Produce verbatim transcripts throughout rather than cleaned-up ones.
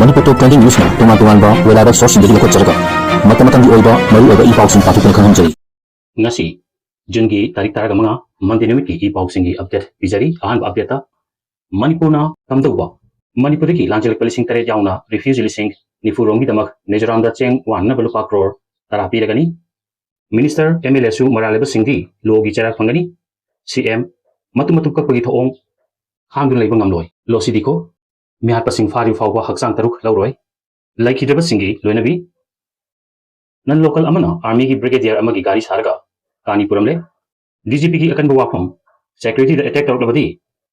ꯃꯅꯤꯄꯨꯔ ꯇꯣꯞ twenty ꯅ꯭ꯌꯨꯁꯅ ꯇꯣꯉꯥꯟ ꯇꯣꯉꯥꯟꯕ web ꯁꯣꯔꯁꯁꯤꯡꯗꯒꯤ ꯂꯧꯈꯠꯆꯔꯒ ꯃꯇꯝ ꯃꯇꯝꯒꯤ ꯑꯣꯏꯕ ꯃꯔꯨꯑꯣꯏꯕ ꯏ ꯄꯥꯎꯁꯤꯡ ꯄꯥꯊꯣꯛꯇꯨꯅ ꯈꯪꯍꯟꯖꯔꯤ꯫ ꯉꯁꯤ ꯖꯨꯟꯒꯤ ꯇꯥꯔꯤꯛ ꯇꯔꯥꯒ ꯃꯉꯥ, ꯃꯟꯗꯦ ꯅꯨꯃꯤꯠꯀꯤ ꯏ ꯄꯥꯎꯁꯤꯡꯒꯤ ꯑꯞꯗꯦꯠ ꯄꯤꯖꯔꯤ꯫ ꯑꯍꯥꯟꯕ ꯑꯞꯗꯦꯠꯇ, ꯃꯅꯤꯄꯨꯔꯅ ꯀꯝꯗꯧꯕ? ꯃꯅꯤꯄꯨꯔꯗꯒꯤ ꯂꯥꯟꯖꯦꯜꯂꯛꯄ ꯂꯤꯁꯤꯡ ꯇꯔꯦꯠ ꯌꯥꯎꯅ ꯔꯤꯐ꯭ꯌꯨꯖꯤ ꯂꯤꯁꯤꯡ ꯅꯤꯐꯨ ꯔꯣꯝꯒꯤꯗꯃꯛ ꯃꯤꯖꯣꯔꯥꯝꯗ ꯆꯦꯡ ꯋꯥꯟꯅꯕ ꯂꯨꯄꯥ ꯀ꯭ꯔꯣꯔ ꯇꯔꯥ ꯄꯤꯔꯒꯅꯤ꯫ ꯃꯤꯅꯤꯁꯇꯔ, ꯑꯦꯝ ꯑꯦꯜ ꯑꯦꯁꯨ ꯃꯔꯥꯜ ꯂꯩꯕꯁꯤꯡꯗꯤ ꯂꯣꯒꯤ ꯆꯩꯔꯥꯛ ꯐꯪꯒꯅꯤ꯫ ꯁꯤ ꯑꯦꯝ, ꯃꯇꯨꯝ ꯃꯇꯨꯝ ꯀꯛꯄꯒꯤ ꯊꯧꯑꯣꯡ ꯈꯥꯡꯗꯨꯅ ꯂꯩꯕ ꯉꯝꯂꯣꯏ꯫ ꯂꯣꯁꯤꯗꯤꯀꯣ, ꯃꯤꯍꯥꯠꯄꯁꯤꯡ ꯐꯥꯗ꯭ꯔꯤꯕ ꯐꯥꯎꯕ ꯍꯛꯆꯥꯡ ꯇꯔꯨꯛ ꯂꯧꯔꯣꯏ꯫ ꯂꯩꯈꯤꯗ꯭ꯔꯕꯁꯤꯡꯒꯤ ꯂꯣꯏꯅꯕꯤ꯫ ꯅꯟ ꯂꯣꯀꯦꯜ ꯑꯃꯅ ꯑꯥꯔꯃꯤꯒꯤ ꯕ꯭ꯔꯤꯒꯦꯗꯤꯌꯔ ꯑꯃꯒꯤ ꯒꯥꯔꯤ ꯁꯥꯔꯒ ꯀꯥꯅꯤ ꯄꯨꯔꯝꯂꯦ꯫ ꯗꯤ ꯖꯤ ꯄꯤꯒꯤ ꯑꯀꯟꯕ ꯋꯥꯐꯝ, ꯁꯦꯀ꯭ꯌꯨꯔꯤꯇꯤꯗ ꯑꯦꯇꯦꯛ ꯇꯧꯔꯛꯂꯕꯗꯤ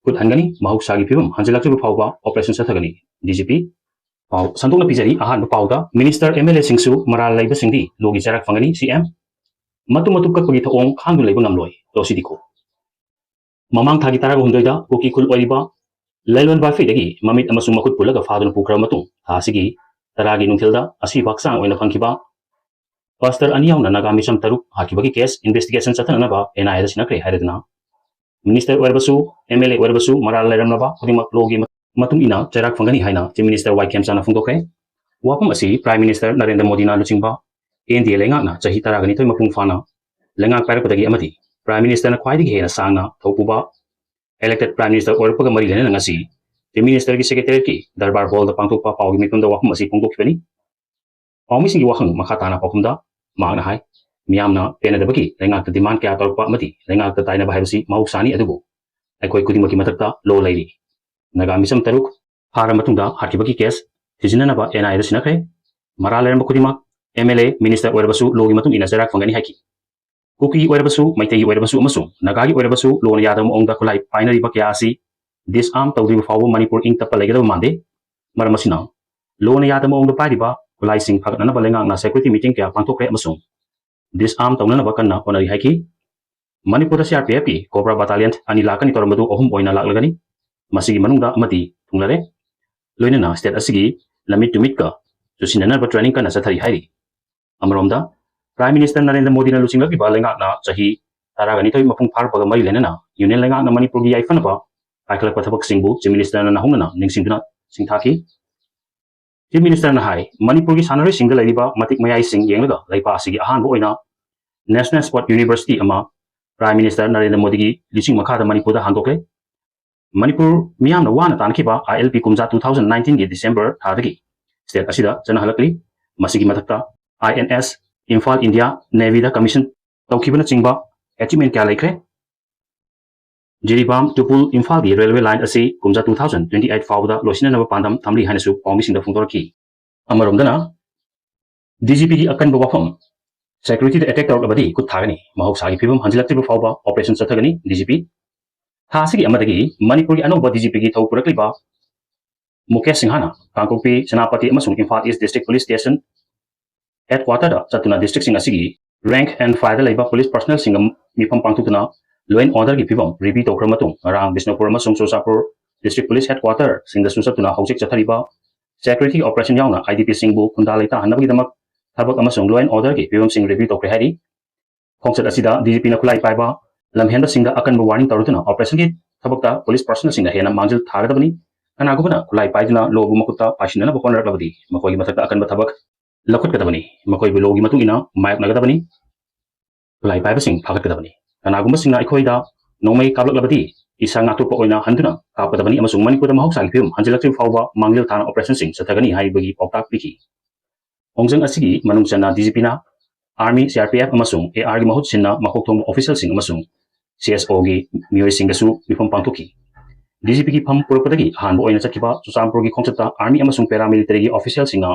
ꯈꯨꯠ ꯍꯟꯒꯅꯤ, ꯃꯍꯧꯁꯥꯒꯤ ꯐꯤꯕꯝ ꯍꯟꯖꯤꯜꯂꯛꯇ꯭ꯔꯤꯕ ꯐꯥꯎꯕ ꯑꯣꯄꯔꯦꯁꯟ ꯆꯠꯊꯒꯅꯤ꯫ D G P. ꯄꯥꯎ ꯁꯟꯗꯣꯛꯅ ꯄꯤꯖꯔꯤ꯫ ꯑꯍꯥꯟꯕ ꯄꯥꯎꯗ, ꯃꯤꯅꯤꯁꯇꯔ, ꯑꯦꯝ ꯑꯦꯜ ꯑꯦꯁꯤꯡꯁꯨ ꯃꯔꯥꯜ ꯂꯩꯕꯁꯤꯡꯗꯤ ꯂꯣꯒꯤ ꯆꯩꯔꯥꯛ ꯐꯪꯒꯅꯤ꯫ ꯁꯤ ꯑꯦꯝ, ꯃꯇꯨꯝ ꯃꯇꯨꯝ ꯀꯛꯄꯒꯤ ꯊꯧꯑꯣꯡ ꯈꯥꯡꯗꯨꯅ ꯂꯩꯕ ꯉꯝꯂꯣꯏ꯫ ꯂꯣꯁꯤꯗꯤꯀꯣ꯫ ꯃꯃꯥꯡ ꯊꯥꯒꯤ ꯇꯔꯥꯍꯨꯝꯗꯣꯏꯗ ꯀꯨꯀꯤ ꯈꯨꯜ ꯑꯣꯏꯔꯤꯕ ꯂꯩꯂꯣꯟ ꯕꯥꯐꯩꯗꯒꯤ ꯃꯃꯤꯠ ꯑꯃꯁꯨꯡ ꯃꯈꯨꯠ ꯄꯨꯜꯂꯒ ꯐꯥꯗꯨꯅ ꯄꯨꯈ꯭ꯔꯕ ꯃꯇꯨꯡ, ꯊꯥ ꯑꯁꯤꯒꯤ ꯇꯔꯥꯒꯤ ꯅꯨꯡꯊꯤꯜꯗ ꯑꯁꯤꯕ ꯍꯛꯆꯥꯡ ꯑꯣꯏꯅ ꯐꯪꯈꯤꯕ ꯄꯥꯁꯇꯔ ꯑꯅꯤ ꯌꯥꯎꯅ ꯅꯥꯒꯥ ꯃꯤꯆꯝ ꯇꯔꯨꯛ ꯍꯥꯠꯈꯤꯕꯒꯤ ꯀꯦꯁ ꯏꯟꯚꯦꯁꯇꯤꯒꯦꯁꯟ ꯆꯠꯊꯅꯅꯕ ꯑꯦꯟ ꯑꯥꯏ ꯑꯦꯗ ꯁꯤꯟꯅꯈ꯭ꯔꯦ ꯍꯥꯏꯔꯗꯨꯅ, ꯃꯤꯅꯤꯁꯇꯔ ꯑꯣꯏꯔꯕꯁꯨ, ꯑꯦꯝ ꯑꯦꯜ ꯑꯦ ꯑꯣꯏꯔꯕꯁꯨ ꯃꯔꯥꯜ ꯂꯩꯔꯝꯂꯕ ꯈꯨꯗꯤꯡꯃꯛ ꯂꯣꯒꯤ ꯃꯇꯨꯡ ꯏꯟꯅ ꯆꯩꯔꯥꯛ ꯐꯪꯒꯅꯤ ꯍꯥꯏꯅ ꯆꯤꯐ ꯃꯤꯅꯤꯁꯇꯔ ꯋꯥꯏ ꯈꯦꯝꯆꯥꯅ ꯐꯣꯡꯗꯣꯛꯈ꯭ꯔꯦ꯫ ꯋꯥꯐꯝ ꯑꯁꯤ ꯄ꯭ꯔꯥꯏꯝ ꯃꯤꯅꯤꯁꯇꯔ ꯅꯔꯦꯟꯗ꯭ꯔ ꯃꯣꯗꯤꯅ ꯂꯨꯆꯤꯡꯕ ꯑꯦꯟ ꯗꯤ ꯑꯦ ꯂꯩꯉꯥꯛꯅ ꯆꯍꯤ ꯇꯔꯥꯒ ꯅꯤꯊꯣꯏ ꯃꯄꯨꯡ ꯐꯥꯅ ꯂꯩꯉꯥꯛ ꯄꯥꯏꯔꯛꯄꯗꯒꯤ ꯑꯃꯗꯤ ꯄ꯭ꯔꯥꯏꯝ ꯃꯤꯅꯤꯁꯇꯔꯅ ꯈ꯭ꯋꯥꯏꯗꯒꯤ ꯍꯦꯟꯅ ꯁꯥꯡꯅ ꯊꯧ ꯄꯨꯕ ꯏꯂꯦꯛꯇꯦꯗ ꯄ꯭ꯔꯥꯏꯝ ꯃꯤꯅꯤꯁꯇꯔ ꯑꯣꯏꯔꯛꯄꯒ ꯃꯔꯤ ꯂꯩꯅꯅ ꯉꯁꯤ ꯆꯤꯐ ꯃꯤꯅꯤꯁꯇꯔꯒꯤ ꯁꯦꯀ꯭ꯔꯦꯇꯦꯔꯤꯌꯦꯠꯀꯤ ꯗꯔꯕꯥꯔ ꯍꯣꯜꯗ ꯄꯥꯡꯊꯣꯛꯄ ꯄꯥꯎꯒꯤ ꯃꯤꯐꯝꯗ ꯋꯥꯐꯝ ꯑꯁꯤ ꯐꯣꯡꯗꯣꯛꯈꯤꯕꯅꯤ꯫ ꯄꯥꯎꯃꯤꯁꯤꯡꯒꯤ ꯋꯥꯍꯪ ꯃꯈꯥ ꯇꯥꯅ ꯄꯥꯎꯈꯨꯝꯗ ꯃꯍꯥꯛꯅ ꯍꯥꯏ, ꯃꯤꯌꯥꯝꯅ ꯄꯦꯟꯅꯗꯕꯒꯤ ꯂꯩꯉꯥꯛꯇ ꯗꯤꯃꯥꯟ ꯀꯌꯥ ꯇꯧꯔꯛꯄ ꯑꯃꯗꯤ ꯂꯩꯉꯥꯛꯇ ꯇꯥꯏꯅꯕ ꯍꯥꯏꯕꯁꯤ ꯃꯍꯧꯁꯥꯅꯤ, ꯑꯗꯨꯕꯨ ꯑꯩꯈꯣꯏ ꯈꯨꯗꯤꯡꯃꯛꯀꯤ ꯃꯊꯛꯇ ꯂꯣ ꯂꯩꯔꯤ꯫ ꯅꯥꯒꯥ ꯃꯤꯆꯝ ꯇꯔꯨꯛ ꯐꯥꯔ ꯃꯇꯨꯡꯗ ꯍꯥꯠꯈꯤꯕꯒꯤ ꯀꯦꯁ ꯊꯤꯖꯤꯟꯅꯅꯕ ꯑꯦꯟ ꯑꯥꯏ ꯑꯦꯗ ꯁꯤꯟꯅꯈ꯭ꯔꯦ꯫ ꯃꯔꯥꯜ ꯂꯩꯔꯝꯕ ꯈꯨꯗꯤꯡꯃꯛ, ꯑꯦꯝ ꯑꯦꯜ ꯑꯦ, ꯃꯤꯅꯤꯁꯇꯔ ꯑꯣꯏꯔꯕꯁꯨ ꯂꯣꯒꯤ ꯃꯇꯨꯡ ꯏꯟꯅ ꯆꯩꯔꯥꯛ ꯐꯪꯒꯅꯤ ꯍꯥꯏꯈꯤ꯫ ꯀꯨꯀꯤ ꯑꯣꯏꯔꯕꯁꯨ, ꯃꯩꯇꯩꯒꯤ ꯑꯣꯏꯔꯕꯁꯨ ꯑꯃꯁꯨꯡ ꯅꯥꯒꯥꯒꯤ ꯑꯣꯏꯔꯕꯁꯨ ꯂꯣꯅ ꯌꯥꯗꯕ ꯃꯑꯣꯡꯗ ꯈꯨꯠꯂꯥꯏ ꯄꯥꯏꯅꯔꯤꯕ ꯀꯌꯥ ꯑꯁꯤ ꯗꯤꯁꯑꯥꯔꯝ ꯇꯧꯗ꯭ꯔꯤꯕ ꯐꯥꯎꯕ ꯃꯅꯤꯄꯨꯔ ꯏꯪ ꯇꯞꯄ ꯂꯩꯒꯗꯕ ꯃꯥꯟꯗꯦ꯫ ꯃꯔꯝ ꯑꯁꯤꯅ, ꯂꯣꯅ ꯌꯥꯗꯕ ꯃꯑꯣꯡꯗ ꯄꯥꯏꯔꯤꯕ ꯈꯨꯠꯂꯥꯏꯁꯤꯡ ꯐꯒꯠꯅꯅꯕ ꯂꯩꯉꯥꯛꯅ ꯁꯦꯀ꯭ꯌꯨꯔꯤꯇꯤ ꯃꯤꯇꯤꯡ ꯀꯌꯥ ꯄꯥꯡꯊꯣꯛꯈ꯭ꯔꯦ ꯑꯃꯁꯨꯡ ꯗꯤꯁꯑꯥꯔꯝ ꯇꯧꯅꯅꯕ ꯀꯟꯅ ꯍꯣꯠꯅꯔꯤ ꯍꯥꯏꯈꯤ꯫ ꯃꯅꯤꯄꯨꯔꯗ ꯁꯤ ꯑꯥꯔ ꯄꯤ ꯑꯦꯐꯀꯤ ꯀꯣꯕ꯭ꯔꯥ ꯕꯥꯇꯥꯂꯤꯌꯟ ꯑꯅꯤ ꯂꯥꯛꯀꯅꯤ ꯇꯧꯔꯝꯕꯗꯨ ꯑꯍꯨꯝ ꯑꯣꯏꯅ ꯂꯥꯛꯂꯒꯅꯤ꯫ ꯃꯁꯤꯒꯤ ꯃꯅꯨꯡꯗ ꯑꯃꯗꯤ ꯊꯨꯡꯂꯔꯦ꯫ ꯂꯣꯏꯅꯅ ꯁ꯭ꯇꯦꯠ ꯑꯁꯤꯒꯤ ꯂꯝꯃꯤꯠ ꯇꯨꯃꯤꯠꯀ ꯆꯨꯁꯤꯟꯅꯅꯕ ꯇ꯭ꯔꯦꯅꯤꯡ ꯀꯟꯅ ꯆꯠꯊꯔꯤ ꯍꯥꯏꯔꯤ꯫ ꯑꯃꯔꯣꯝꯗ, ꯄ꯭ꯔꯥꯏꯝ ꯃꯤꯅꯤꯁꯇꯔ ꯅꯔꯦꯟꯗ꯭ꯔ ꯃꯣꯗꯤꯅ ꯂꯨꯆꯤꯡꯂꯛꯂꯤꯕ ꯂꯩꯉꯥꯛꯅ ꯆꯍꯤ ꯇꯔꯥꯒ ꯅꯤꯊꯣꯏ ꯃꯄꯨꯡ ꯐꯥꯔꯛꯄꯒ ꯃꯔꯤ ꯂꯩꯅꯅ ꯌꯨꯅꯤꯌꯟ ꯂꯩꯉꯥꯛꯅ ꯃꯅꯤꯄꯨꯔꯒꯤ ꯌꯥꯏꯐꯅꯕ ꯄꯥꯏꯈꯠꯂꯛꯄ ꯊꯕꯛꯁꯤꯡꯕꯨ ꯆꯤꯐ ꯃꯤꯅꯤꯁꯇꯔꯅ ꯅꯧꯍꯧꯅꯅ ꯅꯤꯡꯁꯤꯡꯗꯨꯅ ꯁꯤꯡꯊꯥꯈꯤ꯫ Chief Minister ꯅ ꯍꯥꯏ, ꯃꯅꯤꯄꯨꯔꯒꯤ ꯁꯥꯟꯅꯔꯣꯏꯁꯤꯡꯗ ꯂꯩꯔꯤꯕ ꯃꯇꯤꯛ ꯃꯌꯥꯏꯁꯤꯡ ꯌꯦꯡꯂꯒ ꯂꯩꯄꯥꯛ ꯑꯁꯤꯒꯤ ꯑꯍꯥꯟꯕ ꯑꯣꯏꯅ National Sport University ꯑꯃ Prime Minister ꯅꯔꯦꯟꯗ꯭ꯔ ꯃꯣꯗꯤꯒꯤ ꯂꯨꯆꯤꯡ ꯃꯈꯥꯗ ꯃꯅꯤꯄꯨꯔꯗ ꯍꯥꯡꯗꯣꯛꯂꯦ꯫ ꯃꯅꯤꯄꯨꯔ ꯃꯤꯌꯥꯝꯅ ꯋꯥꯅ ꯇꯥꯟꯈꯤꯕ I L P ꯀꯨꯝꯖꯥ two thousand nineteen ꯒꯤ December ꯊꯥꯗꯒꯤ state ꯑꯁꯤꯗ ꯆꯠꯅꯍꯜꯂꯛꯂꯤ꯫ ꯃꯁꯤꯒꯤ ꯃꯊꯛꯇ I N S, Imphal India Navy the commission ꯇꯧꯈꯤꯕꯅꯆꯤꯡꯕ achievement ꯀꯌꯥ ꯂꯩꯈ꯭ꯔꯦ꯫ ꯖꯤꯔꯤꯕꯥꯝ ꯇꯨꯄꯨꯜ ꯏꯝꯐꯥꯜꯒꯤ railway line ꯑꯁꯤ ꯀꯨꯝꯖꯥ two thousand twenty eight ꯐꯥꯎꯕꯗ ꯂꯣꯏꯁꯤꯟꯅꯅꯕ ꯄꯥꯟꯗꯝ ꯊꯝꯂꯤ ꯍꯥꯏꯅꯁꯨ ꯄꯥꯎꯃꯤꯁꯤꯡꯗ ꯐꯣꯡꯗꯣꯔꯛꯈꯤ꯫ ꯑꯃꯔꯣꯝꯗꯅ, D G P ꯒꯤ ꯑꯀꯟꯕ ꯋꯥꯐꯝ, security ꯗ attack ꯇꯧꯔꯛꯂꯕꯗꯤ ꯈꯨꯠ ꯊꯥꯒꯅꯤ, ꯃꯍꯧꯁꯥꯒꯤ ꯐꯤꯕꯝ ꯍꯟꯖꯤꯜꯂꯛꯇ꯭ꯔꯤꯕ ꯐꯥꯎꯕ operation ꯆꯠꯊꯒꯅꯤ D G P꯫ ꯊꯥ ꯑꯁꯤꯒꯤ ꯑꯃꯗꯒꯤ ꯃꯅꯤꯄꯨꯔꯒꯤ ꯑꯅꯧꯕ D G P ꯒꯤ ꯊꯧ ꯄꯨꯔꯛꯂꯤꯕ ꯃꯨꯀꯦꯁ ꯁꯤꯡꯍꯅ ꯀꯥꯡꯄꯣꯛꯄꯤ, ꯁꯦꯅꯥꯄꯇꯤ ꯑꯃꯁꯨꯡ Imphal East District Police Station headquarter ꯗ ꯆꯠꯇꯨꯅ district ꯁꯤꯡ ꯑꯁꯤꯒꯤ rank and file ꯗ ꯂꯩꯕ police personnel ꯁꯤꯡꯒ ꯃꯤꯐꯝ ꯄꯥꯡꯊꯣꯛꯇꯨꯅ law and order ꯒꯤ ꯐꯤꯕꯝ review ꯇꯧꯈ꯭ꯔ ꯃꯇꯨꯡ, ꯉꯔꯥꯡ ꯕꯤꯁꯅꯨꯄꯨꯔ ꯑꯃꯁꯨꯡ ꯆꯨꯔꯆꯥꯟꯄꯨꯔ district police headquarter ꯁꯤꯡꯗꯁꯨ ꯆꯠꯇꯨꯅ ꯍꯧꯖꯤꯛ ꯆꯠꯊꯔꯤꯕ security operation ꯌꯥꯎꯅ I D P ꯁꯤꯡꯕꯨ ꯈꯨꯟꯗꯥ ꯂꯩꯇꯥꯍꯟꯅꯕꯒꯤꯗꯃꯛ ꯊꯕꯛ ꯑꯃꯁꯨꯡ law and order ꯒꯤ ꯐꯤꯕꯝꯁꯤꯡ review ꯇꯧꯈ꯭ꯔꯦ ꯍꯥꯏꯔꯤ꯫ ꯈꯣꯡꯆꯠ ꯑꯁꯤꯗ D G P ꯅ ꯈꯨꯠꯂꯥꯏ ꯄꯥꯏꯕ ꯂꯝꯍꯦꯟꯕꯁꯤꯡꯗ ꯑꯀꯟꯕ warning ꯇꯧꯔꯗꯨꯅ operation ꯒꯤ ꯊꯕꯛꯇ police personnel ꯁꯤꯡꯅ ꯍꯦꯟꯅ ꯃꯥꯡꯖꯤꯜ ꯊꯥꯒꯗꯕꯅꯤ꯫ ꯀꯅꯥꯒꯨꯝꯕꯅ ꯈꯨꯠꯂꯥꯏ ꯄꯥꯏꯗꯨꯅ law ꯕꯨ ꯃꯈꯨꯠꯇ ꯄꯥꯏꯁꯤꯟꯅꯅꯕ ꯍꯣꯠꯅꯔꯛꯂꯕꯗꯤ ꯃꯈꯣꯏꯒꯤ ꯃꯊꯛꯇ ꯑꯀꯟꯕ ꯊꯕꯛ ꯂꯧꯈꯠꯀꯗꯕꯅꯤ꯫ ꯃꯈꯣꯏꯕꯨ law ꯒꯤ ꯃꯇꯨꯡ ꯏꯟꯅ ꯃꯥꯌꯣꯛꯅꯒꯗꯕꯅꯤ꯫ ꯈꯨꯠꯂꯥꯏ ꯄꯥꯏꯕꯁꯤꯡ ꯐꯥꯒꯠꯀꯗꯕꯅꯤ꯫ ꯀꯅꯥꯒꯨꯝꯕꯁꯤꯡꯅ ꯑꯩꯈꯣꯏꯗ ꯅꯣꯡꯃꯩ ꯀꯥꯞꯂꯛꯂꯕꯗꯤ ꯏꯁꯥ ꯉꯥꯛꯊꯣꯛꯄ ꯑꯣꯏꯅ ꯍꯟꯗꯨꯅ ꯀꯥꯞꯀꯗꯕꯅꯤ ꯑꯃꯁꯨꯡ ꯃꯅꯤꯄꯨꯔꯗ ꯃꯍꯧꯁꯥꯒꯤ ꯐꯤꯕꯝ ꯍꯟꯖꯤꯜꯂꯛꯇ꯭ꯔꯤꯕ ꯐꯥꯎꯕ ꯃꯥꯡꯖꯤꯜ ꯊꯥꯅ operation ꯁꯤꯡ ꯆꯠꯊꯒꯅꯤ ꯍꯥꯏꯕꯒꯤ ꯄꯥꯎꯇꯥꯛ ꯄꯤꯈꯤ꯫ ꯈꯣꯡꯖꯪ ꯑꯁꯤꯒꯤ ꯃꯅꯨꯡ ꯆꯟꯅ D G P ꯅ Army, C R P F ꯑꯃꯁꯨꯡ A R ꯒꯤ ꯃꯍꯨꯠ ꯁꯤꯟꯅ ꯃꯀꯣꯛ ꯊꯣꯡꯕ official ꯁꯤꯡ ꯑꯃꯁꯨꯡ C S O ꯒꯤ ꯃꯤꯑꯣꯏꯁꯤꯡꯒꯁꯨ ꯃꯤꯐꯝ ꯄꯥꯡꯊꯣꯛꯈꯤ꯫ D G P ꯒꯤ ꯐꯝ ꯄꯨꯔꯛꯄꯗꯒꯤ ꯑꯍꯥꯟꯕ ꯑꯣꯏꯅ ꯆꯠꯈꯤꯕ ꯆꯨꯔꯆꯥꯟꯄꯨꯔꯒꯤ ꯈꯣꯡꯆꯠꯇ army ꯑꯃꯁꯨꯡ paramilitary ꯒꯤ official ꯁꯤꯡꯅ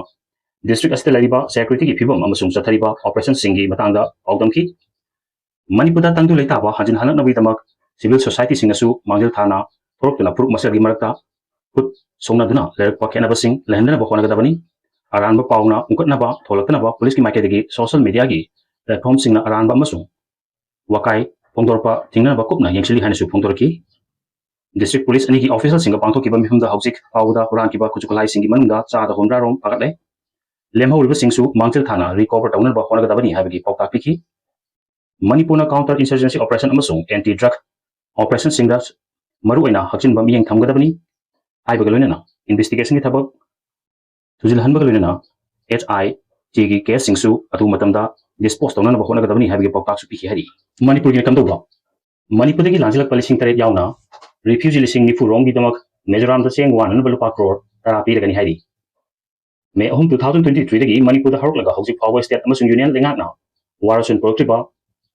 district ꯑꯁꯤꯗ ꯂꯩꯔꯤꯕ security ꯒꯤ ꯐꯤꯕꯝ ꯑꯃꯁꯨꯡ ꯆꯠꯊꯔꯤꯕ operation ꯁꯤꯡꯒꯤ ꯃꯇꯥꯡꯗ ꯄꯥꯎꯗꯝꯈꯤ꯫ ꯃꯅꯤꯄꯨꯔꯗ ꯇꯪꯗꯨ ꯂꯩꯇꯥꯕ ꯍꯟꯖꯤꯟ ꯍꯜꯂꯛꯅꯕꯒꯤꯗꯃꯛ civil society ꯁꯤꯡꯅꯁꯨ ꯃꯥꯡꯖꯤꯜ ꯊꯥꯅ ꯊꯣꯔꯛꯇꯨꯅ ꯐꯨꯔꯨꯞ ꯃꯁꯦꯜꯒꯤ ꯃꯔꯛꯇ ꯈꯨꯠ ꯁꯣꯛꯅꯗꯨꯅ ꯂꯩꯔꯛꯄ ꯈꯦꯠꯅꯕꯁꯤꯡ ꯂꯩꯍꯟꯗꯅꯕ ꯍꯣꯠꯅꯒꯗꯕꯅꯤ꯫ ꯑꯔꯥꯟꯕ ꯄꯥꯎꯅ ꯎꯪꯈꯠꯅꯕ ꯊꯣꯛꯂꯛꯇꯅꯕ police ꯀꯤ ꯃꯥꯏꯀꯩꯗꯒꯤ social media ꯒꯤ platform ꯁꯤꯡꯅ ꯑꯔꯥꯟꯕ ꯑꯃꯁꯨꯡ ꯋꯥꯀꯥꯏ ꯐꯣꯡꯗꯣꯔꯛꯄ ꯊꯤꯡꯅꯅꯕ ꯀꯨꯞꯅ ꯌꯦꯡꯁꯤꯜꯂꯤ ꯍꯥꯏꯅꯁꯨ ꯐꯣꯡꯗꯣꯔꯛꯈꯤ꯫ District police ꯑꯅꯤꯒꯤ official ꯁꯤꯡꯒ ꯄꯥꯡꯊꯣꯛꯈꯤꯕ ꯃꯤꯐꯝꯗ ꯍꯧꯖꯤꯛ ꯐꯥꯎꯕꯗ ꯍꯨꯔꯥꯟꯈꯤꯕ ꯈꯨꯠꯁꯨ ꯈꯨꯠꯂꯥꯏꯁꯤꯡꯒꯤ ꯃꯅꯨꯡꯗ ꯆꯥꯗ ꯍꯨꯝꯗ꯭ꯔꯥ ꯔꯣꯝ ꯐꯥꯒꯠꯂꯦ꯫ ꯂꯦꯝꯍꯧꯔꯤꯕꯁꯤꯡꯁꯨ ꯃꯥꯡꯖꯤꯜ ꯊꯥꯅ recover ꯇꯧꯅꯅꯕ ꯍꯣꯠꯅꯒꯗꯕꯅꯤ ꯍꯥꯏꯕꯒꯤ ꯄꯥꯎꯇꯥꯛ ꯄꯤꯈꯤ꯫ ꯃꯅꯤꯄꯨꯔꯅ counter insurgency operation ꯑꯃꯁꯨꯡ anti drug operation ꯁꯤꯡꯗ ꯃꯔꯨꯑꯣꯏꯅ ꯍꯛꯆꯤꯟꯕ ꯃꯤꯠꯌꯦꯡ ꯊꯝꯒꯗꯕꯅꯤ ꯍꯥꯏꯕꯒ ꯂꯣꯏꯅꯅ investigation ꯒꯤ ꯊꯕꯛ ꯊꯨꯖꯤꯜꯍꯟꯕꯒ ꯂꯣꯏꯅꯅ ꯑꯦꯆ ꯑꯥꯏ ꯇꯤꯒꯤ ꯀꯦꯁꯁꯤꯡꯁꯨ ꯑꯊꯨꯕ ꯃꯇꯝꯗ ꯗꯤꯁꯄꯣꯁ ꯇꯧꯅꯅꯕ ꯍꯣꯠꯅꯒꯗꯕꯅꯤ ꯍꯥꯏꯕꯒꯤ ꯄꯥꯎꯇꯥꯛꯁꯨ ꯄꯤꯈꯤ ꯍꯥꯏꯔꯤ꯫ ꯃꯅꯤꯄꯨꯔꯒꯤ ꯀꯝꯗꯧꯕ? ꯃꯅꯤꯄꯨꯔꯗꯒꯤ ꯂꯥꯟꯖꯦꯜꯂꯛꯄ ꯂꯤꯁꯤꯡ ꯇꯔꯦꯠ ꯌꯥꯎꯅ ꯔꯤꯐ꯭ꯌꯨꯖꯤ ꯂꯤꯁꯤꯡ ꯅꯤꯐꯨ ꯔꯣꯝꯒꯤꯗꯃꯛ ꯃꯤꯖꯣꯔꯥꯝꯗ ꯆꯦꯡ ꯋꯥꯅꯅꯕ ꯂꯨꯄꯥ ꯀ꯭ꯔꯣꯔ ꯇꯔꯥ ꯄꯤꯔꯒꯅꯤ ꯍꯥꯏꯔꯤ꯫ ꯃꯦ ꯑꯍꯨꯝ, ꯇꯨ ꯊꯥꯎꯖꯟ ꯇ꯭ꯋꯦꯟꯇꯤ ꯊ꯭ꯔꯤꯗꯒꯤ ꯃꯅꯤꯄꯨꯔꯗ ꯍꯧꯔꯛꯂꯒ ꯍꯧꯖꯤꯛ ꯐꯥꯎꯕ ꯁ꯭ꯇꯦꯠ ꯑꯃꯁꯨꯡ ꯌꯨꯅꯤꯌꯟ ꯂꯩꯉꯥꯛꯅ ꯋꯥꯔꯣꯁꯣꯟ ꯄꯨꯔꯛꯇ꯭ꯔꯤꯕ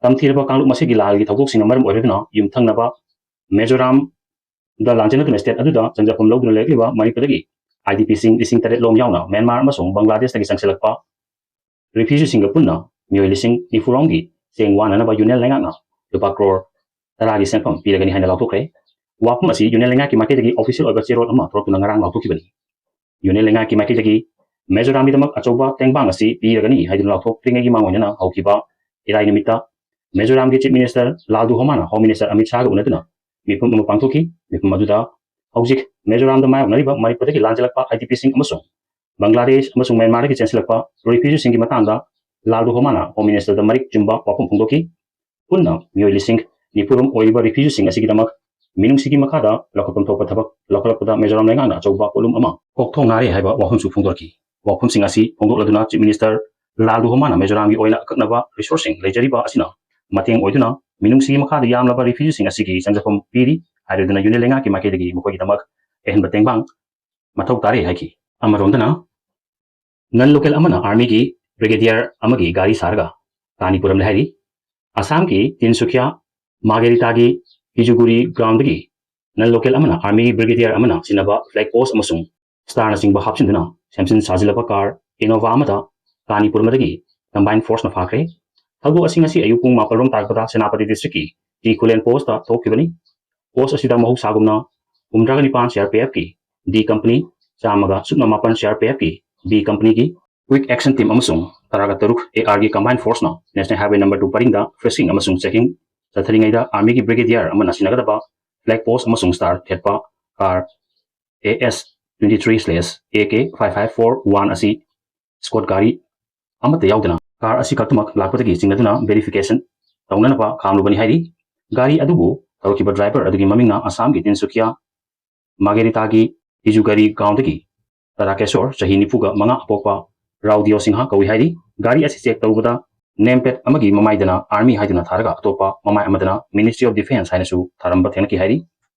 ꯇꯝꯊꯤꯔꯕ ꯀꯥꯡꯂꯨꯞ ꯃꯁꯤꯒꯤ ꯂꯥꯜꯒꯤ ꯊꯧꯗꯣꯛꯁꯤꯡꯅ ꯃꯔꯝ ꯑꯣꯏꯔꯗꯨꯅ ꯌꯨꯝꯊꯪꯅꯕ ꯃꯤꯖꯣꯔꯥꯝꯗ ꯂꯥꯟꯖꯦꯟꯅꯗꯨꯅ ꯁ꯭ꯇꯦꯠ ꯑꯗꯨꯗ ꯆꯪꯖꯐꯝ ꯂꯧꯗꯨꯅ ꯂꯩꯔꯛꯂꯤꯕ ꯃꯅꯤꯄꯨꯔꯗꯒꯤ ꯑꯥꯏ ꯗꯤ ꯄꯤꯁꯤꯡ ꯂꯤꯁꯤꯡ ꯇꯔꯦꯠ ꯂꯣꯝ ꯌꯥꯎꯅ ꯃ꯭ꯌꯥꯟꯃꯥꯔ ꯑꯃꯁꯨꯡ ꯕꯪꯒ꯭ꯂꯥꯗꯦꯁꯇꯒꯤ ꯆꯪꯁꯤꯜꯂꯛꯄ ꯔꯤꯐ꯭ꯌꯨꯖꯤꯁꯤꯡꯒ ꯄꯨꯟꯅ ꯃꯤꯑꯣꯏ ꯂꯤꯁꯤꯡ ꯅꯤꯐꯨ ꯔꯣꯝꯒꯤ ꯆꯦꯡ ꯋꯥꯅꯅꯕ ꯌꯨꯅꯤꯌꯟ ꯂꯩꯉꯥꯛꯅ ꯂꯨꯄꯥ ꯀ꯭ꯔꯣꯔ ꯇꯔꯥꯒꯤ ꯁꯦꯟꯐꯝ ꯄꯤꯔꯒꯅꯤ ꯍꯥꯏꯅ ꯂꯥꯎꯊꯣꯛꯈ꯭ꯔꯦ꯫ ꯋꯥꯐꯝ ꯑꯁꯤ ꯌꯨꯅꯤꯌꯟ ꯂꯩꯉꯥꯛꯀꯤ ꯃꯥꯏꯀꯩꯗꯒꯤ ꯑꯣꯐꯤꯁꯤꯌꯦꯜ ꯑꯣꯏꯕ ꯆꯦꯔꯣꯜ ꯑꯃ ꯊꯣꯔꯛꯇꯨꯅ ꯉꯔꯥꯡ ꯂꯥꯎꯊꯣꯛꯈꯤꯕꯅꯤ꯫ ꯌꯨꯅꯤꯌꯟ ꯂꯩꯉꯥꯛꯀꯤ ꯃꯥꯏꯀꯩꯗꯒꯤ ꯃꯤꯖꯣꯔꯥꯝꯒꯤꯗꯃꯛ ꯑꯆꯧꯕ ꯇꯦꯡꯕꯥꯡ ꯑꯁꯤ ꯄꯤꯔꯒꯅꯤ ꯍꯥꯏꯗꯨꯅ ꯂꯥꯎꯊꯣꯛꯇ꯭ꯔꯤꯉꯩꯒꯤ ꯃꯥꯡꯑꯣꯏꯅꯅ ꯍꯧꯈꯤꯕ ꯏꯔꯥꯏ ꯅꯨꯃꯤꯠꯇ ꯃꯤꯖꯣꯔꯥꯝꯒꯤ ꯆꯤꯐ ꯃꯤꯅꯤꯁꯇꯔ ꯂꯥꯜꯗꯨ ꯍꯣꯃꯥꯅ ꯍꯣꯝ ꯃꯤꯅꯤꯁꯇꯔ ꯑꯃꯤꯠ ꯁꯥꯍꯒ ꯎꯅꯗꯨꯅ ꯃꯤꯐꯝ ꯑꯃ ꯄꯥꯡꯊꯣꯛꯈꯤ꯫ ꯃꯤꯐꯝ ꯑꯗꯨꯗ ꯍꯧꯖꯤꯛ ꯃꯤꯖꯣꯔꯥꯝꯗ ꯃꯥꯌꯣꯛꯅꯔꯤꯕ ꯃꯅꯤꯄꯨꯔꯗꯒꯤ ꯂꯥꯟꯖꯦꯜꯂꯛꯄ ꯑꯥꯏ ꯗꯤ ꯄꯤꯁꯤꯡ ꯑꯃꯁꯨꯡ ꯕꯪꯒ꯭ꯂꯥꯗꯦꯁ ꯑꯃꯁꯨꯡ ꯃ꯭ꯌꯥꯟꯃꯥꯔꯗꯒꯤ ꯆꯦꯟꯁꯤꯜꯂꯛꯄ ꯔꯤꯐ꯭ꯌꯨꯖꯤꯁꯤꯡꯒꯤ ꯃꯇꯥꯡꯗ ꯂꯥꯜꯗꯨ ꯍꯣꯃꯥꯅ ꯍꯣꯝ ꯃꯤꯅꯤꯁꯇꯔꯗ ꯃꯔꯤꯛ ꯆꯨꯝꯕ ꯋꯥꯐꯝ ꯐꯣꯡꯗꯣꯛꯈꯤ꯫ ꯄꯨꯟꯅ ꯃꯤꯑꯣꯏ ꯂꯤꯁꯤꯡ ꯅꯤꯐꯨ ꯔꯣꯝ ꯑꯣꯏꯔꯤꯕ ꯔꯤꯐ꯭ꯌꯨꯖꯤꯁꯤꯡ ꯑꯁꯤꯒꯤꯗꯃꯛ ꯃꯤꯅꯨꯡꯁꯤꯒꯤ ꯃꯈꯥꯗ ꯂꯧꯈꯠꯐꯝ ꯊꯣꯛꯄ ꯊꯕꯛ ꯂꯧꯈꯠꯂꯛꯄꯗ ꯃꯤꯖꯣꯔꯥꯝ ꯂꯩꯉꯥꯛꯅ ꯑꯆꯧꯕ ꯄꯣꯠꯂꯨꯝ ꯑꯃ ꯀꯣꯛꯊꯣꯡ ꯉꯥꯔꯦ ꯍꯥꯏꯕ ꯋꯥꯐꯝꯁꯨ ꯐꯣꯡꯗꯣꯔꯛꯈꯤ꯫ ꯋꯥꯐꯝꯁꯤꯡ ꯑꯁꯤ ꯐꯣꯡꯗꯣꯛꯂꯗꯨꯅ ꯆꯤꯐ ꯃꯤꯅꯤꯁꯇꯔ ꯂꯥꯜꯗꯨ ꯍꯣꯃꯥꯅ ꯃꯤꯖꯣꯔꯥꯝꯒꯤ ꯑꯣꯏꯅ ꯑꯀꯛꯅꯕ ꯔꯤꯁꯣꯔꯁꯁꯤꯡ ꯂꯩꯖꯔꯤꯕ ꯑꯁꯤꯅ ꯃꯇꯦꯡ ꯑꯣꯏꯗꯨꯅ ꯃꯤꯅꯨꯡꯁꯤꯒꯤ ꯃꯈꯥꯗ ꯌꯥꯝꯂꯕ ꯔꯤꯐ꯭ꯌꯨꯖꯤꯁꯤꯡ ꯑꯁꯤꯒꯤ ꯆꯪꯖꯐꯝ ꯄꯤꯔꯤ ꯍꯥꯏꯔꯗꯨꯅ ꯌꯨꯅꯤꯌꯟ ꯂꯩꯉꯥꯛꯀꯤ ꯃꯥꯏꯀꯩꯗꯒꯤ ꯃꯈꯣꯏꯒꯤꯗꯃꯛ ꯑꯍꯦꯟꯕ ꯇꯦꯡꯕꯥꯡ ꯃꯊꯧ ꯇꯥꯔꯦ ꯍꯥꯏꯈꯤ꯫ ꯑꯃꯔꯣꯝꯗꯅ ꯅꯟ ꯂꯣꯀꯦꯜ ꯑꯃꯅ ꯑꯥꯔꯃꯤꯒꯤ ꯕ꯭ꯔꯤꯒꯦꯗꯤꯌꯔ ꯑꯃꯒꯤ ꯒꯥꯔꯤ ꯁꯥꯔꯒ ꯀꯥꯅꯤ ꯄꯨꯔꯝꯂꯦ ꯍꯥꯏꯔꯤ꯫ ꯑꯁꯥꯝꯒꯤ ꯇꯤꯟꯁꯨꯈꯤꯌꯥ ꯃꯥꯒꯦꯔꯤꯇꯥꯒꯤ ꯀꯤꯖꯨꯒꯨꯔꯤ ꯒ꯭ꯔꯥꯎꯟꯗꯒꯤ ꯅꯟ ꯂꯣꯀꯦꯜ ꯑꯃꯅ ꯑꯥꯔꯃꯤꯒꯤ ꯕ꯭ꯔꯤꯒꯦꯗꯤꯌꯔ ꯑꯃꯅ ꯁꯤꯖꯤꯟꯅꯕ ꯐ꯭ꯂꯦꯛ ꯄꯣꯁ ꯑꯃꯁꯨꯡ ꯁ꯭ꯇꯥꯔꯅꯆꯤꯡꯕ ꯍꯥꯞꯆꯤꯟꯗꯨꯅ ꯁꯦꯝꯖꯤꯟ ꯁꯥꯖꯤꯜꯂꯕ ꯀꯥꯔ ꯏꯅꯣꯚꯥ ꯑꯃꯗ ꯀꯥꯅꯤ ꯄꯨꯔꯝꯕꯗꯒꯤ ꯀꯝꯕꯥꯏꯟ ꯐꯣꯔꯁꯅ ꯐꯥꯈ꯭ꯔꯦ꯫ ꯊꯧꯗꯣꯛ ꯑꯁꯤ ꯉꯁꯤ ꯑꯌꯨꯛ ꯄꯨꯡ ꯃꯥꯄꯜ ꯔꯣꯝ ꯇꯥꯔꯛꯄꯗ ꯁꯦꯅꯥꯄꯇꯤ ꯗꯤꯁꯇ꯭ꯔꯤꯛꯀꯤ ꯇꯤ ꯈꯨꯂꯦꯟ ꯄꯣꯁꯇ ꯊꯣꯛꯈꯤꯕꯅꯤ꯫ ꯄꯣꯁ ꯑꯁꯤꯗ ꯃꯍꯧꯁꯥꯒꯨꯝꯅ ꯍꯨꯝꯗ꯭ꯔꯥꯒ ꯅꯤꯄꯥꯟ ꯁꯤ ꯑꯥꯔ ꯄꯤ ꯑꯦꯐꯀꯤ ꯗꯤ ꯀꯝꯄꯅꯤ, ꯆꯥꯝꯃꯒ ꯁꯨꯞꯅ ꯃꯥꯄꯟ ꯁꯤ ꯑꯥꯔ ꯄꯤ ꯑꯦꯐꯀꯤ ꯕꯤ ꯀꯝꯄꯅꯤꯒꯤ ꯀ꯭ꯋꯤꯛ ꯑꯦꯛꯁꯟ ꯇꯤꯝ ꯑꯃꯁꯨꯡ ꯇꯔꯥꯒ ꯇꯔꯨꯛ ꯑꯦ ꯑꯥꯔꯒꯤ ꯀꯝꯕꯥꯏꯟ ꯐꯣꯔꯁꯅ ꯅꯦꯁꯅꯦꯜ ꯍꯥꯏꯋꯦ ꯅꯝꯕꯔ ꯇꯨ ꯄꯔꯤꯡꯗ ꯐ꯭ꯔꯦꯁꯤꯡ ꯑꯃꯁꯨꯡ ꯆꯦꯀꯤꯡ ꯆꯠꯊꯔꯤꯉꯩꯗ ꯑꯥꯔꯃꯤꯒꯤ ꯕ꯭ꯔꯤꯒꯦꯗꯤꯌꯔ ꯑꯃꯅ ꯁꯤꯖꯤꯟꯅꯒꯗꯕ ꯐ꯭ꯂꯦꯛ ꯄꯣꯁ ꯑꯃꯁꯨꯡ ꯁ꯭ꯇꯥꯔ ꯊꯦꯠꯄ car A S twenty three slash A K five five four one ꯑꯁꯤ ꯁ꯭ꯀꯣꯠ ꯒꯥꯔꯤ ꯑꯃꯠꯇ ꯌꯥꯎꯗꯅ ꯀꯥꯔ ꯑꯁꯤ ꯈꯛꯇꯃꯛ ꯂꯥꯛꯄꯗꯒꯤ ꯆꯤꯡꯅꯗꯨꯅ ꯚꯦꯔꯤꯐꯤꯀꯦꯁꯟ ꯇꯧꯅꯅꯕ ꯈꯥꯝꯂꯨꯕꯅꯤ ꯍꯥꯏꯔꯤ꯫ ꯒꯥꯔꯤ ꯑꯗꯨꯕꯨ ꯊꯧꯔꯛꯈꯤꯕ ꯗ꯭ꯔꯥꯏꯚꯔ ꯑꯗꯨꯒꯤ ꯃꯃꯤꯡꯅ ꯑꯁꯥꯝꯒꯤ ꯇꯤꯟꯁꯨꯈꯤꯌꯥ ꯃꯥꯒꯦꯔꯤꯇꯥꯒꯤ ꯇꯤꯖꯨꯒꯥꯔꯤ ꯒ꯭ꯔꯥꯎꯟꯗꯒꯤ ꯇꯔꯥꯀꯦꯁꯣꯔ, ꯆꯍꯤ ꯅꯤꯐꯨꯒ ꯃꯉꯥ ꯑꯄꯣꯛꯄ ꯔꯥꯎꯗꯤꯌꯣ ꯁꯤꯡꯍ ꯀꯧꯏ ꯍꯥꯏꯔꯤ꯫ ꯒꯥꯔꯤ ꯑꯁꯤ ꯆꯦꯛ ꯇꯧꯕꯗ ꯅꯦꯝ ꯄꯦꯠ ꯑꯃꯒꯤ ꯃꯃꯥꯏꯗꯅ ꯑꯥꯔꯃꯤ ꯍꯥꯏꯗꯨꯅ ꯊꯥꯔꯒ ꯑꯇꯣꯞꯄ ꯃꯃꯥꯏ ꯑꯃꯗꯅ ꯃꯤꯅꯤꯁꯇ꯭ꯔꯤ ꯑꯣꯐ ꯗꯤꯐꯦꯟꯁ ꯍꯥꯏꯅꯁꯨ ꯊꯥꯔꯝꯕ ꯊꯦꯡꯅꯈꯤ ꯍꯥꯏꯔꯤ꯫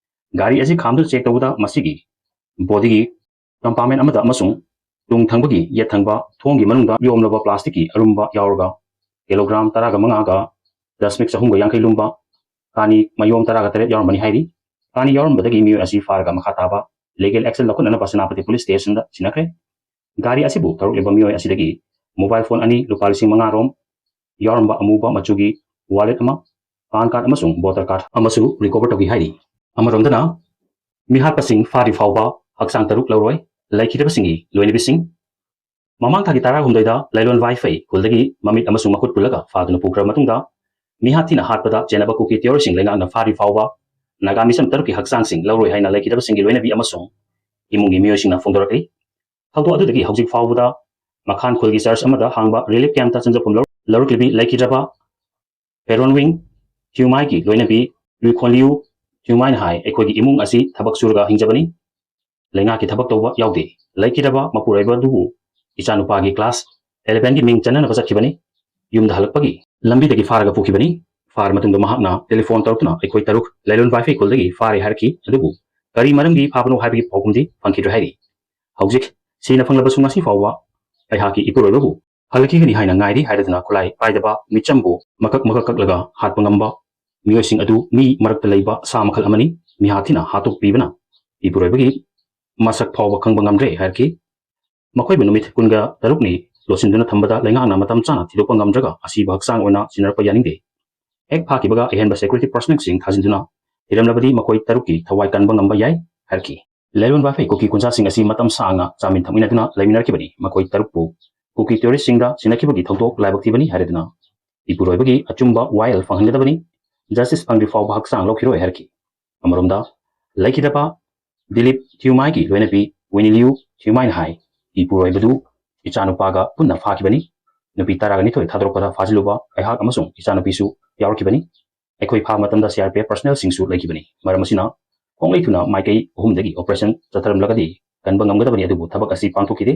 ꯒꯥꯔꯤ ꯑꯁꯤ ꯈꯥꯝꯗꯨꯅ ꯆꯦꯛ ꯇꯧꯕꯗ ꯃꯁꯤꯒꯤ ꯕꯣꯗꯤꯒꯤ ꯀꯝꯄꯥꯔꯠꯃꯦꯟ ꯑꯃꯗ ꯑꯃꯁꯨꯡ ꯇꯨꯡ ꯊꯪꯕꯒꯤ ꯌꯦꯠ ꯊꯪꯕ ꯊꯣꯡꯒꯤ ꯃꯅꯨꯡꯗ ꯌꯣꯝꯂꯕ ꯄ꯭ꯂꯥꯁꯇꯤꯛꯀꯤ ꯑꯔꯨꯝꯕ ꯌꯥꯎꯔꯒ ꯀꯤꯂꯣꯒ꯭ꯔꯥꯝ ꯇꯔꯥꯒ ꯃꯉꯥꯒ ꯗꯁꯃꯤꯛ ꯆꯍꯨꯝꯒ ꯌꯥꯡꯈꯩ ꯂꯨꯝꯕ ꯀꯥꯅꯤ ꯃꯌꯣꯝ ꯇꯔꯥꯒ ꯇꯔꯦꯠ ꯌꯥꯎꯔꯝꯕꯅꯤ ꯍꯥꯏꯔꯤ꯫ ꯀꯥꯅꯤ ꯌꯥꯎꯔꯝꯕꯗꯒꯤ ꯃꯤꯑꯣꯏ ꯑꯁꯤ ꯐꯥꯔꯒ ꯃꯈꯥ ꯇꯥꯕ ꯂꯤꯒꯦꯜ ꯑꯦꯛꯁꯟ ꯂꯧꯈꯠꯅꯅꯕ ꯁꯦꯅꯥꯄꯇꯤ ꯄꯨꯂꯤꯁ ꯁ꯭ꯇꯦꯁꯟꯗ ꯁꯤꯟꯅꯈ꯭ꯔꯦ꯫ ꯒꯥꯔꯤ ꯑꯁꯤꯕꯨ ꯊꯧꯔꯛꯂꯤꯕ ꯃꯤꯑꯣꯏ ꯑꯁꯤꯗꯒꯤ ꯃꯣꯕꯥꯏꯜ ꯐꯣꯟ ꯑꯅꯤ, ꯂꯨꯄꯥ ꯂꯤꯁꯤꯡ ꯃꯉꯥ ꯔꯣꯝ ꯌꯥꯎꯔꯝꯕ ꯑꯃꯨꯕ ꯃꯆꯨꯒꯤ ꯋꯥꯂꯦꯠ ꯑꯃ, ꯄꯥꯟ ꯀꯥꯔꯗ ꯑꯃꯁꯨꯡ ꯚꯣꯇꯔ ꯀꯥꯔꯗ ꯑꯃꯁꯨ ꯔꯤꯀꯣꯚꯔ ꯇꯧꯈꯤ ꯍꯥꯏꯔꯤ꯫ ꯑꯃꯔꯣꯝꯗꯅ, ꯃꯤꯍꯥꯠꯄꯁꯤꯡ ꯐꯥꯗ꯭ꯔꯤ ꯐꯥꯎꯕ ꯍꯛꯆꯥꯡ ꯇꯔꯨꯛ ꯂꯧꯔꯣꯏ, ꯂꯩꯈꯤꯗꯕꯁꯤꯡꯒꯤ ꯂꯣꯏꯅꯕꯤꯁꯤꯡ꯫ ꯃꯃꯥꯡ ꯊꯥꯒꯤ ꯇꯔꯥꯍꯨꯝꯗꯣꯏꯗ ꯂꯩꯂꯣꯟ ꯋꯥꯏꯐꯩ ꯈꯨꯜꯗꯒꯤ ꯃꯃꯤꯠ ꯑꯃꯁꯨꯡ ꯃꯈꯨꯠ ꯄꯨꯜꯂꯒ ꯐꯥꯗꯨꯅ ꯄꯨꯈ꯭ꯔꯕ ꯃꯇꯨꯡꯗ, ꯃꯤꯍꯥꯠ ꯊꯤꯅ ꯍꯥꯠꯄꯗ ꯆꯦꯟꯅꯕ ꯀꯨꯀꯤ ꯇꯦꯔꯣꯔꯤꯁꯁꯤꯡ ꯂꯩꯉꯥꯛꯅ ꯐꯥꯗ꯭ꯔꯤ ꯐꯥꯎꯕ ꯅꯥꯒꯥ ꯃꯤꯁꯝ ꯇꯔꯨꯛꯀꯤ ꯍꯛꯆꯥꯡꯁꯤꯡ ꯂꯧꯔꯣꯏ ꯍꯥꯏꯅ ꯂꯩꯈꯤꯗꯕꯁꯤꯡꯒꯤ ꯂꯣꯏꯅꯕꯤ ꯑꯃꯁꯨꯡ ꯏꯃꯨꯡꯒꯤ ꯃꯤꯑꯣꯏꯁꯤꯡꯅ ꯐꯣꯡꯗꯣꯔꯛꯂꯤ꯫ ꯊꯧꯗꯣꯛ ꯑꯗꯨꯗꯒꯤ ꯍꯧꯖꯤꯛ ꯐꯥꯎꯕꯗ ꯃꯈꯥꯟ ꯈꯨꯜꯒꯤ ꯆꯔꯆ ꯑꯃꯗ ꯍꯥꯡꯕ ꯔꯤꯂꯤꯐ ꯀꯦꯝꯞꯇ ꯆꯪꯖꯐꯝ ꯂꯧ-, ꯂꯧꯔꯛꯂꯤꯕꯤ ꯂꯩꯈꯤꯗ꯭ꯔꯕ ꯄꯦꯔꯣꯟꯋꯤꯡ ꯊꯤꯌꯨꯃꯥꯏꯒꯤ ꯂꯣꯏꯅꯕꯤ ꯂꯨꯏꯈꯣꯟꯂꯤꯌꯨ ꯊꯤꯌꯨꯃꯥꯏꯅ ꯍꯥꯏ, "ꯑꯩꯈꯣꯏꯒꯤ ꯏꯃꯨꯡ ꯑꯁꯤ ꯊꯕꯛ ꯁꯨꯔꯒ ꯍꯤꯡꯖꯕꯅꯤ, ꯂꯩꯉꯥꯛꯀꯤ ꯊꯕꯛ ꯇꯧꯕ ꯌꯥꯎꯗꯦ꯫ ꯂꯩꯈꯤꯗ꯭ꯔꯕ ꯃꯄꯨꯔꯣꯏꯕ ꯑꯗꯨꯕꯨ ꯏꯆꯥꯅꯨꯄꯥꯒꯤ ꯀ꯭ꯂꯥꯁ ꯑꯦꯂꯦꯚꯦꯟꯒꯤ ꯃꯤꯡ ꯆꯟꯅꯅꯕ ꯆꯠꯈꯤꯕꯅꯤ꯫ ꯌꯨꯝꯗ ꯍꯜꯂꯛꯄꯒꯤ ꯂꯝꯕꯤꯗꯒꯤ ꯐꯥꯔꯒ ꯄꯨꯈꯤꯕꯅꯤ꯫ ꯐꯥꯔ ꯃꯇꯨꯡꯗ ꯃꯍꯥꯛꯅ ꯇꯦꯂꯤꯐꯣꯟ ꯇꯧꯔꯛꯇꯨꯅ ꯑꯩꯈꯣꯏ ꯇꯔꯨꯛ ꯂꯩꯂꯣꯟ ꯋꯥꯏꯐꯩ ꯈꯨꯜꯗꯒꯤ ꯐꯥꯔꯦ ꯍꯥꯏꯔꯛꯈꯤ, ꯑꯗꯨꯕꯨ ꯀꯔꯤ ꯃꯔꯝꯒꯤ ꯐꯥꯕꯅꯣ ꯍꯥꯏꯕꯒꯤ ꯄꯥꯎꯈꯨꯝꯗꯤ ꯐꯪꯈꯤꯗ꯭ꯔꯦ" ꯍꯥꯏꯔꯤ꯫ "ꯍꯧꯖꯤꯛ ꯁꯤꯅ ꯐꯪꯂꯕꯁꯨ ꯉꯁꯤ ꯐꯥꯎꯕ ꯑꯩꯍꯥꯛꯀꯤ ꯏꯄꯨꯔꯣꯏꯕꯕꯨ ꯍꯜꯂꯛꯈꯤꯒꯅꯤ ꯍꯥꯏꯅ ꯉꯥꯏꯔꯤ" ꯍꯥꯏꯔꯗꯨꯅ ꯈꯨꯠꯂꯥꯏ ꯄꯥꯏꯗꯕ ꯃꯤꯆꯝꯕꯨ ꯃꯀꯛ ꯃꯀꯛ ꯀꯛꯂꯒ ꯍꯥꯠꯄ ꯉꯝꯕ ꯃꯤꯑꯣꯏꯁꯤꯡ ꯑꯗꯨ ꯃꯤ ꯃꯔꯛꯇ ꯂꯩꯕ ꯁꯥ ꯃꯈꯜ ꯑꯃꯅꯤ꯫ ꯃꯤꯍꯥꯠ ꯊꯤꯅ ꯍꯥꯠꯇꯣꯛꯄꯤꯕꯅ ꯏꯄꯨꯔꯣꯏꯕꯒꯤ ꯃꯁꯛ ꯐꯥꯎꯕ ꯈꯪꯕ ꯉꯝꯗ꯭ꯔꯦ ꯍꯥꯏꯔꯛꯈꯤ꯫ ꯃꯈꯣꯏꯕꯨ ꯅꯨꯃꯤꯠ ꯀꯨꯟꯒ ꯇꯔꯨꯛꯅꯤ ꯂꯣꯠꯁꯤꯟꯗꯨꯅ ꯊꯝꯕꯗ ꯂꯩꯉꯥꯛꯅ ꯃꯇꯝ ꯆꯥꯅ ꯊꯤꯗꯣꯛꯄ ꯉꯝꯗ꯭ꯔꯒ ꯑꯁꯤꯕ ꯍꯛꯆꯥꯡ ꯑꯣꯏꯅ ꯁꯤꯟꯅꯔꯛꯄ ꯌꯥꯅꯤꯡꯗꯦ꯫ ꯍꯦꯛ ꯐꯥꯈꯤꯕꯒ ꯑꯍꯦꯟꯕ ꯁꯦꯀ꯭ꯌꯨꯔꯤꯇꯤ ꯄꯔꯁꯅꯦꯜꯁꯤꯡ ꯊꯥꯖꯤꯟꯗꯨꯅ ꯊꯤꯔꯝꯂꯕꯗꯤ ꯃꯈꯣꯏ ꯇꯔꯨꯛꯀꯤ ꯊꯋꯥꯏ ꯀꯟꯕ ꯉꯝꯕ ꯌꯥꯏ ꯍꯥꯏꯔꯛꯈꯤ꯫ ꯂꯩꯂꯣꯟ ꯋꯥꯏꯐꯩ ꯀꯨꯀꯤ ꯈꯨꯟꯖꯥꯁꯤꯡ ꯑꯁꯤ ꯃꯇꯝ ꯁꯥꯡꯅ ꯆꯥꯃꯤꯟ ꯊꯛꯃꯤꯟꯅꯗꯨꯅ ꯂꯩꯃꯤꯟꯅꯔꯛꯈꯤꯕꯅꯤ꯫ ꯃꯈꯣꯏ ꯇꯔꯨꯛꯄꯨ ꯀꯨꯀꯤ ꯇꯦꯔꯣꯔꯤꯁꯁꯤꯡꯗ ꯁꯤꯟꯅꯈꯤꯕꯒꯤ ꯊꯧꯗꯣꯛ ꯂꯥꯏꯕꯛ ꯊꯤꯕꯅꯤ ꯍꯥꯏꯔꯗꯨꯅ ꯏꯄꯨꯔꯣꯏꯕꯒꯤ ꯑꯆꯨꯝꯕ ꯋꯥꯌꯦꯜ ꯐꯪꯍꯟꯒꯗꯕꯅꯤ꯫ ꯖꯁꯇꯤꯁ ꯐꯪꯗ꯭ꯔꯤ ꯐꯥꯎꯕ ꯍꯛꯆꯥꯡ ꯂꯧꯈꯤꯔꯣꯏ ꯍꯥꯏꯔꯛꯈꯤ꯫ ꯑꯃꯔꯣꯝꯗ, ꯂꯩꯈꯤꯗꯕ ꯗꯤꯂꯤꯞ ꯊꯤꯌꯨꯃꯥꯏꯒꯤ ꯂꯣꯏꯅꯕꯤ ꯋꯤꯅꯤꯂꯤꯌꯨ ꯊꯤꯌꯨꯃꯥꯏꯅ ꯍꯥꯏ, "ꯏꯄꯨꯔꯣꯏꯕꯗꯨ ꯏꯆꯥꯅꯨꯄꯥꯒ ꯄꯨꯟꯅ ꯐꯥꯈꯤꯕꯅꯤ꯫ ꯅꯨꯄꯤ ꯇꯔꯥꯒ ꯅꯤꯊꯣꯏ ꯊꯥꯗꯣꯔꯛꯄꯗ ꯐꯥꯖꯤꯜꯂꯨꯕ ꯑꯩꯍꯥꯛ ꯑꯃꯁꯨꯡ ꯏꯆꯥꯅꯨꯄꯤꯁꯨ ꯌꯥꯎꯔꯛꯈꯤꯕꯅꯤ꯫ ꯑꯩꯈꯣꯏ ꯐꯥꯕ ꯃꯇꯝꯗ ꯁꯤ ꯑꯥꯔ ꯄꯤ ꯑꯦꯐ ꯄꯔꯁꯅꯦꯜꯁꯤꯡꯁꯨ ꯂꯩꯈꯤꯕꯅꯤ꯫ ꯃꯔꯝ ꯑꯁꯤꯅ, ꯈꯣꯡꯂꯩ ꯊꯨꯅ ꯃꯥꯏꯀꯩ ꯑꯍꯨꯝꯗꯒꯤ ꯑꯣꯄꯔꯦꯁꯟ ꯆꯠꯊꯔꯝꯂꯒꯗꯤ ꯀꯟꯕ ꯉꯝꯒꯗꯕꯅꯤ, ꯑꯗꯨꯕꯨ ꯊꯕꯛ ꯑꯁꯤ ꯄꯥꯡꯊꯣꯛꯈꯤꯗꯦ꯫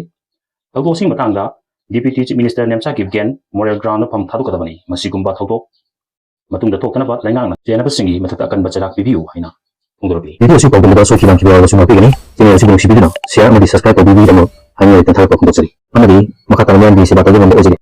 ꯊꯧꯗꯣꯛ ꯑꯁꯤꯒꯤ ꯃꯇꯥꯡꯗ Deputy Chief Minister Nemcha Kipgen Morale Ground ꯃꯐꯝ ꯊꯥꯗꯣꯛꯀꯗꯕꯅꯤ꯫ ꯃꯁꯤꯒꯨꯝꯕ ꯊꯧꯗꯣꯛ ꯃꯇꯨꯡꯗ ꯊꯣꯛꯇꯅꯕ ꯂꯩꯉꯥꯛꯅ ꯆꯦꯟꯅꯕꯁꯤꯡꯒꯤ ꯃꯊꯛꯇ ꯑꯀꯟꯕ ꯆꯩꯔꯥꯛ ꯄꯤꯕꯤꯌꯨ ꯍꯥꯏꯅ ꯐꯣꯡꯗꯣꯔꯛꯂꯤ꯫ Video ꯑꯁꯤ ꯄꯥꯎꯗꯝꯕꯗ ꯁꯣꯏꯈꯤꯕ ꯉꯥꯛꯈꯤꯕ ꯌꯥꯎꯔꯕꯁꯨ ꯉꯥꯛꯄꯤꯒꯅꯤ꯫ Channel ꯑꯁꯤꯕꯨ ꯅꯨꯡꯁꯤꯕꯤꯗꯨꯅ share ꯑꯃꯗꯤ subscribe ꯇꯧꯕꯤꯕꯒꯤꯗꯃꯛ ꯍꯥꯏꯅꯤꯡꯂꯦ ꯇꯦꯟꯊꯥꯔꯛꯄ ꯐꯣꯡꯗꯣꯛꯆꯔꯤ꯫ ꯑꯃꯗꯤ ꯃꯈꯥ ꯇꯥꯅ ꯃꯤꯌꯥꯝꯒꯤ ꯁꯦꯕꯥ ꯇꯧꯕ ꯉꯝꯕ ꯑꯣꯏꯖꯒꯦ꯫